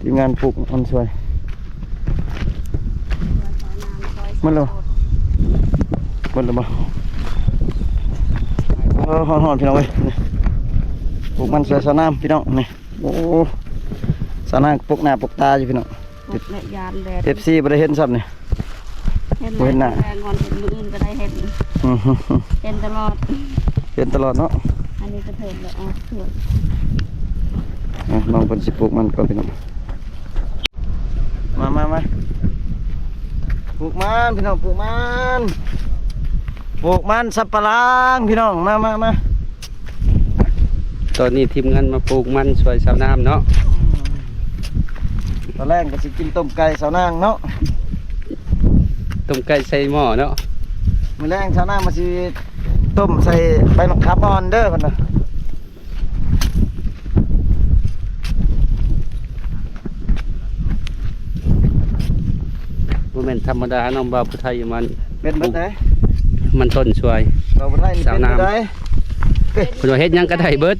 ທີມງານປູກມັນຊ່ວຍ ໝົດແລ້ວ ໝົດແລ້ວບໍ່? ເອີ ຮ້ອນໆ ພີ່ນ້ອງເອີຍ ນີ້ ປູກມັນຊ່ວຍຊາວນາພີ່ນ້ອງ ນີ້. ໂອ້ ຊາວນາປົກໜ້າປົກຕາຢູ່ພີ່ນ້ອງ ປົກແລະຢ້ານແດດ ເອັຟຊີບໍ່ໄດ້ເຫັນຊ້ຳນີ້ ເຫັນແລ້ວ ແລະ ງອນເຫັນ ມື້ອື່ນກໍໄດ້ເຫັນ ອື ເຫັນຕະຫຼອດ ເຫັນຕະຫຼອດເນາະ ອັນນີ້ກໍເຖິງແລ້ວ ອອກເຖືກ ອ່ະ ນ້ອງເພິ່ນຊິປູກມັນກ່ອນພີ່ນ້ອງ ມາ ມາ ມາ ປູກມັນພີ່ນ້ອງ ປູກມັນ ປູກມັນສັບປະຫຼັງພີ່ນ້ອງ ມາ ມາ ມາ. ຕອນນີ້ທີມງານມາປູກມັນຊ່ວຍຊາວນາເນາະ ຕອນແລງກໍຊິກິນຕົ້ມໄກ່ຊາວນາເນາະ ຕົ້ມໄກ່ໃສ່ໝໍ້ເນາະ ມື້ແລງຊາວນາມາຊິຕົ້ມໃສ່ໃບໝາກຂາມອ່ອນເດີ ເພິ່ນວ່າ. ບໍ່ແມ່ນທຳມະດາເນາະ ບ່າວຜູ້ໄທມັນ ເປັນເບິດເດ້ ມັນຕົ້ນຊ່ວຍ ບ່າວຜູ້ໄທນີ້ເປັນເບິດເດ້ ເພິ່ນວ່າເຮັດຫຍັງກໍໄດ້ເບິດ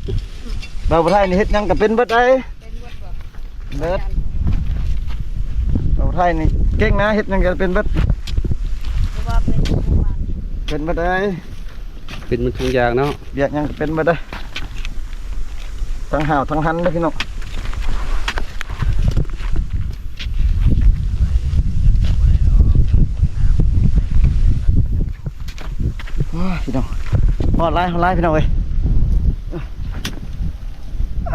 ບ່າວຜູ້ໄທນີ້ເຮັດຫຍັງກໍເປັນເບິດເດ້ ເບິດ ບ່າວຜູ້ໄທນີ້ເກັ່ງນະ ເຮັດຫຍັງກໍເປັນເບິດ ເປັນເບິດເດ້. ເປັນໝົດທຸກຢ່າງເນາະ ວຽກຫຍັງກໍເປັນໝົດເດ້ ທັງຫ້າວທັງຫັນເດ້ພີ່ນ້ອງ ວ້າ ພີ່ນ້ອງ ຮ້ອນຫຼາຍ ຮ້ອນຫຼາຍພີ່ນ້ອງເອີຍ ເ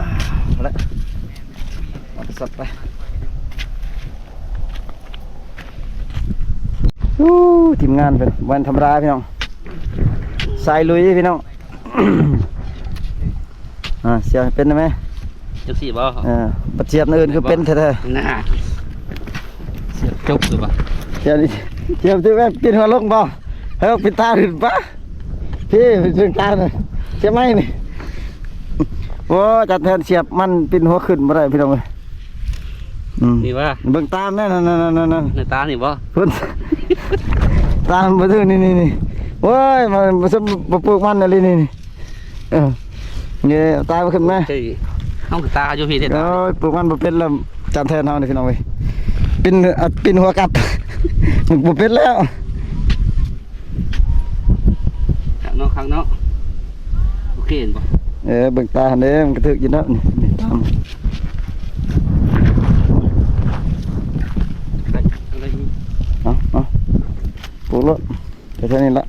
ອົາລະ ເອົາໄປສັດໄປ. ໂອ້ ທີມງານເພິ່ນບໍ່ທຳມະດາພີ່ນ້ອງ ສາຍລຸຍພີ່ນ້ອງ ອ່າ ສຽບໃຫ້ເປັນໄດ້ໄໝ ຈັ່ງຊີ້ບໍ່ ເອີ ບັດສຽບແນວອື່ນຄືເປັນແທ້ໆ ນະ ສຽບຈົບຫຼືບໍ່ ສຽບ ສຽບຄືແບບປິ່ນຫົວລົງບໍ່ ໃຫ້ອອກປິ່ນຕາຂຶ້ນປະ ພີ່ ເບິ່ງຕານະ ສຽບໄມ້ນີ້ ໂອ້ ຈານແທນສຽບມັນປິ່ນຫົວຂຶ້ນບໍ່ໄດ້ພີ່ນ້ອງເອີຍ. ອືມ ນີ້ວ່າ ເບິ່ງຕາແມ່ນ ນັ້ນໆໆໆ ໃນຕານີ້ບໍ່ ພຸ້ນ ຕາມັນບໍ່ຖືກ ນີ້ໆໆ ໂອ້ຍ ມັນບໍ່ສົມ ບໍ່ປູກມັນອີ່ຫຼີນີ້ ນີ້ ເອີ ເງີຍຕາມັນຂຶ້ນມາ ເອີຍ ເຮົາຕາຢູ່ພີ້ເດ້ ໂອ້ຍ ປູກມັນບໍ່ເປັນແລ້ວ ຈານແທນເຮົານີ້ພີ່ນ້ອງເອີຍ ປິ່ນ ອ່າ ປິ່ນຫົວກັບ ມັນບໍ່ເປັນແລ້ວ. ຄັກເນາະ ຄັກເນາະ ໂອເຄເຫັນບໍ່ ເອີ ເບິ່ງຕາຫັ້ນເດ້ ມັນກະຖືກຢູ່ເນາະ ນີ້ ນີ້ ເອົາ ເອົາ ປູກໂລດ ແຖວໆນີ້ລະ.